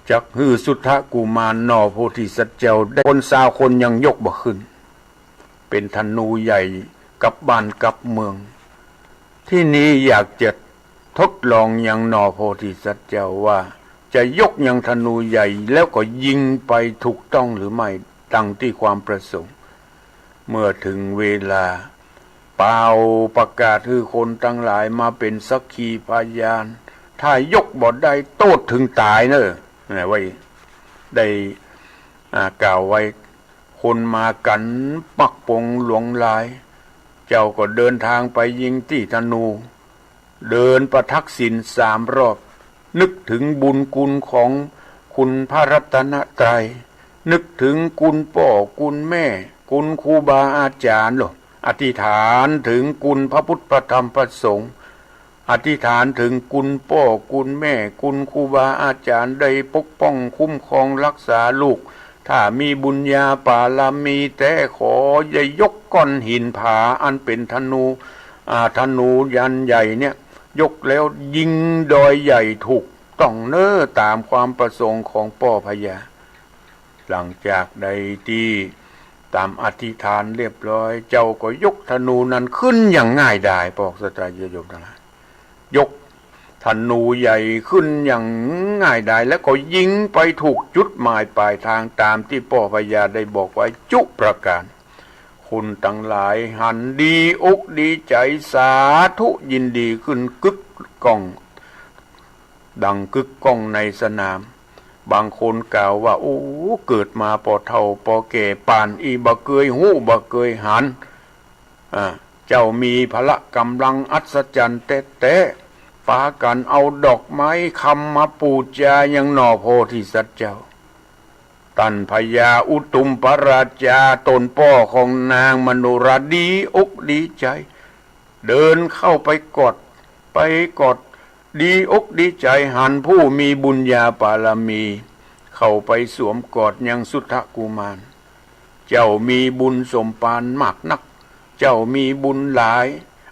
จักหื้อสุทธกุมารหน่อโพธิสัตว์เจ้าได้คนซาวคนยังยกบ่ขึ้น เป๋นธนูใหญ่กับบ้านกับเมือง ทีนี้อยากจะทดลองยังหน่อโพธิสัตว์เจ้าว่าจะยกยังธนูใหญ่แล้วก็ยิงไปถูกต้องหรือไม่ ดังตี้ความประสงค์ เมื่อเถิงเวลา เป่าประกาศหื้อคนตังหลายมาเป๋นสักขีพยาน ถ้ายกบ่ได้โต้ษเถิงต๋ายเน่อ นะ ไว้ ได้ อ่า กล่าวไว้ คนมากั๋นปักปงหลวงหลาย เจ้าก็เดินตางไปยิงตี้ธนู เดินประทักษิณสามรอบ นึกเถิงบุญคุณของคุณพระรัตนตรัย นึกเถิงคุณป้อคุณแม่ คุณครูบาอาจ๋ารย์ อธิษฐานเถิงคุณพระพุทธพระธรรมพระสงฆ์ อธิษฐานเถิงคุณป้อคุณแม่ คุณครูบาอาจ๋ารย์ได้ปกป้องคุ้มครองรักษาลูก ถ้ามีบุญญาปารมีแต๊ขออย่ายกก้อนหินผาอันเป๋นธนู อ่า ธนูยันใหญ่เนี่ย ยกแล้วยิงดอยใหญ่ถูกต้องเน่อต๋ามความประสงค์ของป้อพญา หลังจากได้ตี้ต๋ามอธิษฐานเรียบร้อย เจ้าก็ยกธนูนั้นขึ้นอย่างง่ายดาย ป้อศรัทธาญาติโยมตังหลาย ยกธนูใหญ่ขึ้นอย่างง่ายดาย แล้วก็ยิงไปถูกจุดหมายปลายตางต๋ามตี้ป้อพญาได้บอกไว้จุประก๋าน คนตังหลายหันดีอกดีใจ๋ สาธุยินดีขึ้นกึกก้อง ดังกึกก้องในสนาม บางคนกล่าวว่า โอ้ เกิดมาป้อเฒ่าป้อแก่ป่านอี้บ่เกยฮู้บ่เกยหัน อ่า เจ้ามีพละก๋ำลังอัศจรรย์แต๊ๆ ปากั๋นเอาดอกไม้คำมาปู๋จายังหน่อโพธิสัตว์เจ้า ต้านพญาอุตุมปราชา ตนป้อของนางมโนราดีอกดีใจ๋ เดินเข้าไปกอด ไปกอด ดีอกดีใจ๋ หันผู้มีบุญญาปารมี เข้าไปสวมกอดยังสุทธกุมาร เจ้ามีบุญสมปานมากนัก เจ้ามีบุญหลาย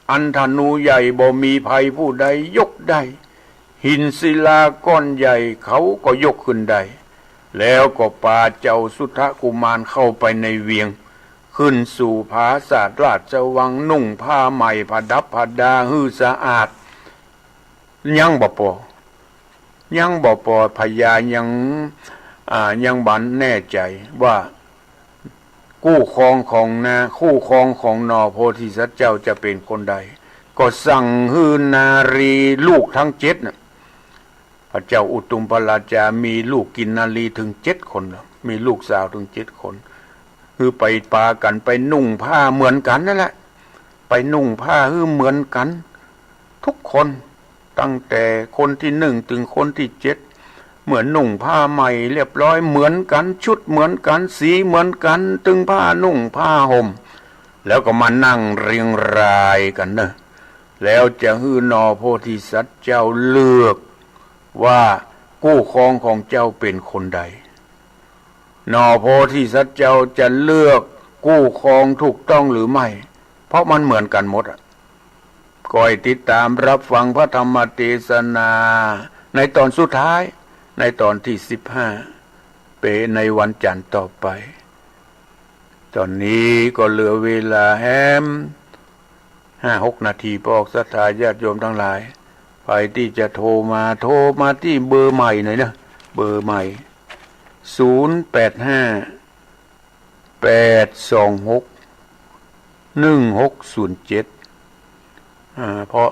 อันธนูใหญ่บ่มีใผผู้ใดยกได้ หินศิลาก้อนใหญ่เขาก็ยกขึ้นได้ แล้วก็ปาเจ้าสุทธกุมารเข้าไปในเวียง ขึ้นสู่ผาสาทราชวัง นุ่งผ้าใหม่ผดับผดาหื้อสะอาด ยังบ่ปอ ยังบ่ปอ พญายัง อ่า ยังบ่แน่ใจ๋ว่า คู่ครองของนา คู่ครองของหน่อโพธิสัตว์เจ้าจะเป๋นคนใด ก็สั่งหื้อนารีลูกตึงเจ็ดน่ะ พระเจ้าอุตุมปราชามีลูกกินนารีตึงเจ็ดคนน่ะ มีลูกสาวตึงเจ็ดคน หื้อไปปากั๋นไปนุ่งผ้าเหมือนกั๋นนั่นแหละ ไปนุ่งผ้าหื้อเหมือนกั๋น ทุกคน ตั้งแต่คนตี้นึ่งตึงคนตี้เจ็ด เมื่อนุ่งผ้าใหม่เรียบร้อยเหมือนกั๋น ชุดเหมือนกั๋น สีเหมือนกั๋น ตึงผ้านุ่งผ้าห่ม แล้วก็มานั่งเรียงรายกั๋นเนาะ แล้วจะหื้อหน่อโพธิสัตว์เจ้าเลือกว่าคู่ครองของเจ้าเป๋นคนใด หน่อโพธิสัตว์เจ้าจะเลือกคู่ครองถูกต้องหรือไม่ เพราะมันเหมือนกั๋นหมดอะ ก็ให้ติดต๋ามรับฟังพระธรรมเตสนาในต๋อนสุดท้าย ในต๋อนตี้สิบห้า เป๋นในวันจันทร์ต่อไป ต๋อนนี้ก็เหลือเวลาแหมห้าหกนาที ปอศรัทธาญาติโยมตังหลาย ใผตี้จะโทรมา โทรมาตี้เบอร์ใหม่หน่อยเนาะ เบอร์ใหม่ ศูนย์แปดห้า แปดสองหก หนึ่งหกศูนย์เจ็ด อ่า เพราะ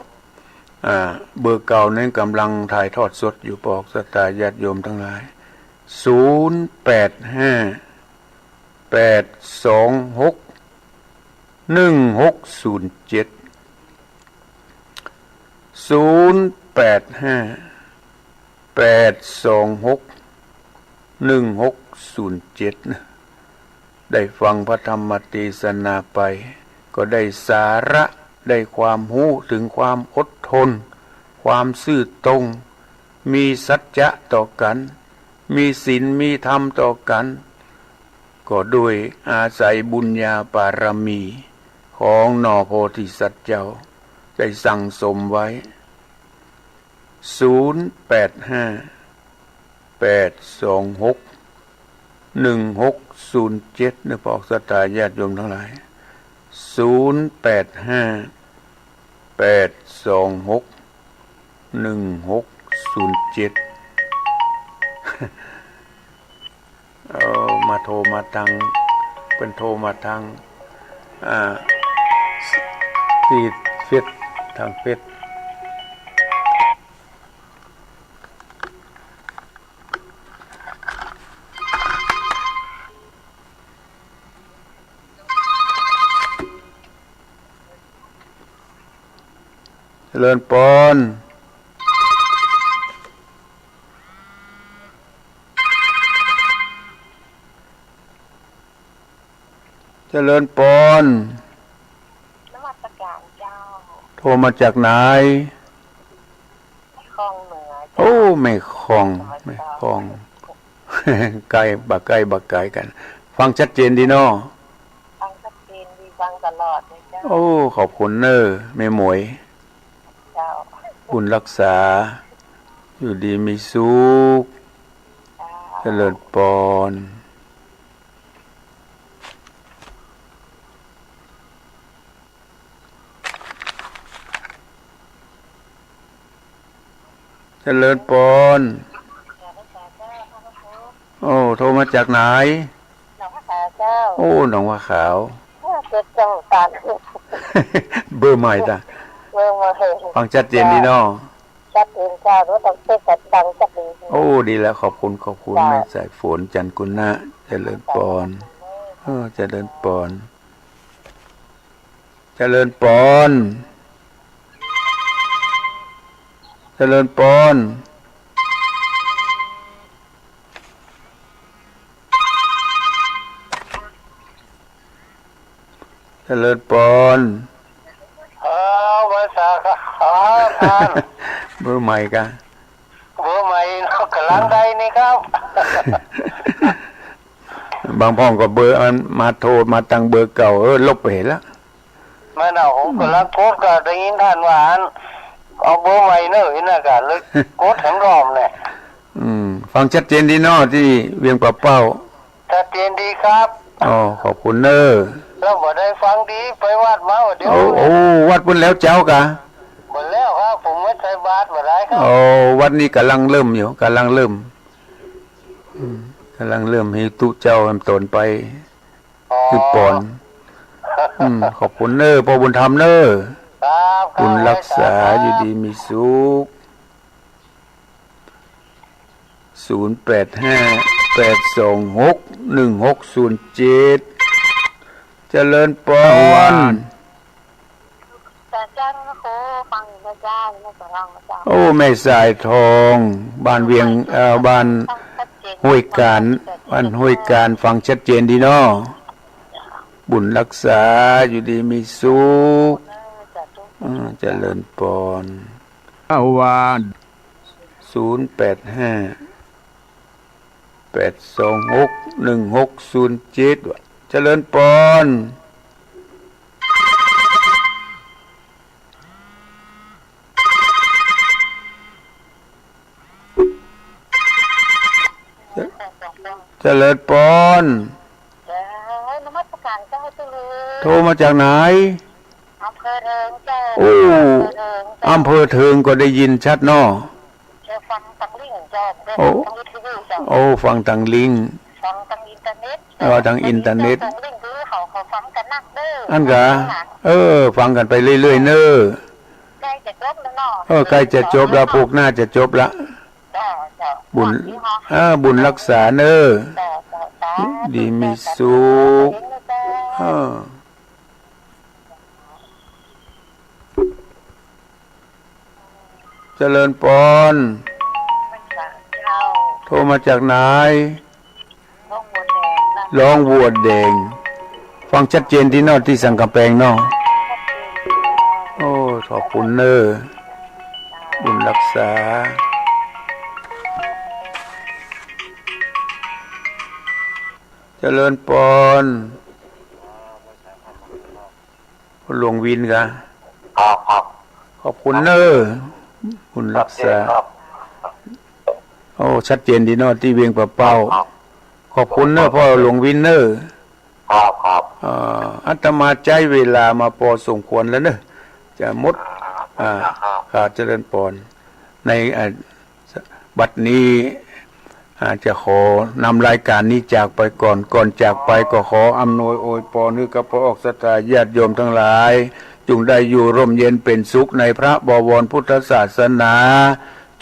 อ่า เบอร์เก่านั้นก่ำลังถ่ายทอดสดอยู่ ปอศรัทธาญาติโยมตังหลาย ศูนย์แปดห้า แปดสองหก หนึ่งหกศูนย์เจ็ด ศูนย์แปดห้า แปดสองหก หนึ่งหกศูนย์เจ็ด นะ ได้ฟังพระธรรมเตสนาไป ก็ได้สาระ ได้ความฮู้เถิงความอดทน ความซื่อตรง มีสัจจะต่อกั๋น มีศีล มีธรรมต่อกั๋น ก็ด้วยอาศัยบุญญาปารมีของหน่อโพธิสัตว์เจ้า ได้สั่งสมไว้ ศูนย์แปดห้า แปดสองหก หนึ่งหกศูนย์เจ็ด เนาะ ปอศรัทธาญาติโยมตังหลาย ศูนย์แปดห้า แปดสองหก หนึ่งหกศูนย์เจ็ด เอา มาโทรมาตาง เปิ้นโทรมาตาง อ่า ตี้เฟซ ตางเฟซ เจริญปอน เจริญปอน นมัสการเจ้า โทรมาจากไหน แม่ฮ่องเหนือเจ้า โอ้ แม่ฮ่อง นมัสการ แม่ฮ่อง ใก้ บ่ใก้ บ่ไก๋กั๋น ฟังชัดเจนดีเนาะ ฟังชัดเจนดี ฟังตลอดเลยเจ้า โอ้ ขอบคุณเน่อ แม่หมวย เจ้า บุญรักษา อยู่ดีมีสุข เจ้า เจริญปอน เจริญปอน โอ้ โทรมาจากไหน หนองผาขาวเจ้า โอ้ หนองผาขาว เออ เกิดจังหวัด เบอร์ใหม่จ้ะ เบอร์ใหม่ ฟังชัดเจนดีเนาะ ชัดเจนเจ้า รู้ต้องเช็คกันดังชัดเจน โอ้ ดีแล้ว ขอบคุณ ขอบคุณ เจ้า แม่สายฝน จันทร์กุณะ เจริญปอน เออ เจริญปอน เจริญปอน จริญปอน เจริญปอน เออ ไหว้สาครับ เบอร์ใหม่กะ เบอร์ใหม่เนาะ ก๋ำลังได้นี่ครับ บางพ่องก็เบอร์อันมาโทรมาตังเบอร์เก่า เออ ลบไปละ แม่นเอา ก๋ำลังกดก็ได้ยินต้านว่าอัน เอาเบอร์ใหม่เน่อ นี่นะ ก็เลยกดแถมรอบเนี่ย อืม ฟังชัดเจนดีเนาะ ตี้เวียงป่าเป้า ชัดเจนดีครับ อ๋อ ขอบคุณเน่อ แล้วบ่ได้ฟังดี ไปวัดมาบ่าเดี่ยว โอ้ โอ้ วัดปุ้นแล้วเจ้ากะ บ่แล้วครับ ผมไม่ใส่บาตรบ่ได้ครับ โอ้ วัดนี้ก๋ำลังเริ่มอยู่ ก๋ำลังเริ่ม อืม ก๋ำลังเริ่มหื้อตุ๊เจ้าแหมต๋นไป อ๋อ หื้อปอน อืม ขอบคุณเน่อ ป้อบุญธรรมเน่อ ครับ บุญรักษา ครับ อยู่ดีมีสุข ศูนย์แปดห้า แปดสองหก หนึ่งหกศูนย์เจ็ด เจริญปอน อาจ๋ารย์ โอ้ ฟังอยู่นะเจ้า ไม่ต้องร้องนะเจ้า โอ้ แม่สายทอง บ้านเวียง เอ่อ บ้านห้วยกาญ บ้านห้วยกาญ ฟังชัดเจนดีเนาะ บุญรักษา อยู่ดีมีสุข เออ สาธุ อืม เจริญปอน เอาว่า ศูนย์แปดห้า แปดสองหก หนึ่งหกศูนย์เจ็ด ว่ะ เจริญปอน เจริญปอน เจ้า นมัสการเจ้า เจริญ โทรมาจากไหน อำเภอเถิงเจ้า โอ้ อำเภอเถิงเจ้า อำเภอเถิงก็ได้ยินชัดเนาะ เจ้า ฟังตางลิงก์เจ้า โอ้ ฟังตางวิทยุเจ้า โอ้ ฟังตางลิงก์ ฟังตางอินเทอร์เน็ต เออ ตางอินเทอร์เน็ต ตางลิงก์คือเขา เขาฟังกั๋นนักเน่อ อั้นกา เออ ฟังกั๋นไปเรื่อยๆ เน่อ ใก้จะจบแล้วเนาะ เออ ใก้จะจบแล้ว เออ พูกหน้าจะจบละ เจ้า เจ้า บุญ เออ บุญรักษาเน่อ เจ้า เจ้า สาธุ ดีมีสุข เจ้า เออ เจริญปอน เจ้า โทรมาจากไหน หนองบัวแดงนะ หนองบัวแดง ฟังชัดเจนตี้เนาะ ตี้สันก๋ำแปงเนาะ โอ้ ขอบคุณเน่อ บุญรักษา เจริญปอน พ่อหลวงวินกะ ครับ ครับ ขอบคุณเน่อ บุญรักษา ชัดเจนครับ โอ้ ชัดเจนตี้เนาะ ตี้เวียงป่าเป้า ครับ ขอบคุณเน่อ พ่อหลวงวินเน่อ ครับ ครับ เอ่อ อาตมาใจ๊เวลามาปอสมควรแล้วเน่อ จะหมด อ่า ครับ ครับ เจริญปอน ใน อ่า บัดนี้ อ่า จะขอนำรายก๋านนี้จากไปก่อน ก่อนจากไปก็ขออำนวยอวยปอนหื้อกับป้อออกศรัทธาญาติโยมตังหลาย จุ่งได้อยู่ร่มเย็นเป๋นสุขในพระบวรพุทธศาสนา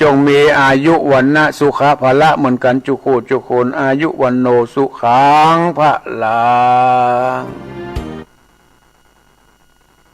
จงมีอายุวรรณะสุขะพละเหมือนกั๋นจุคู่จุคน อายุวัณโณสุขังพลัง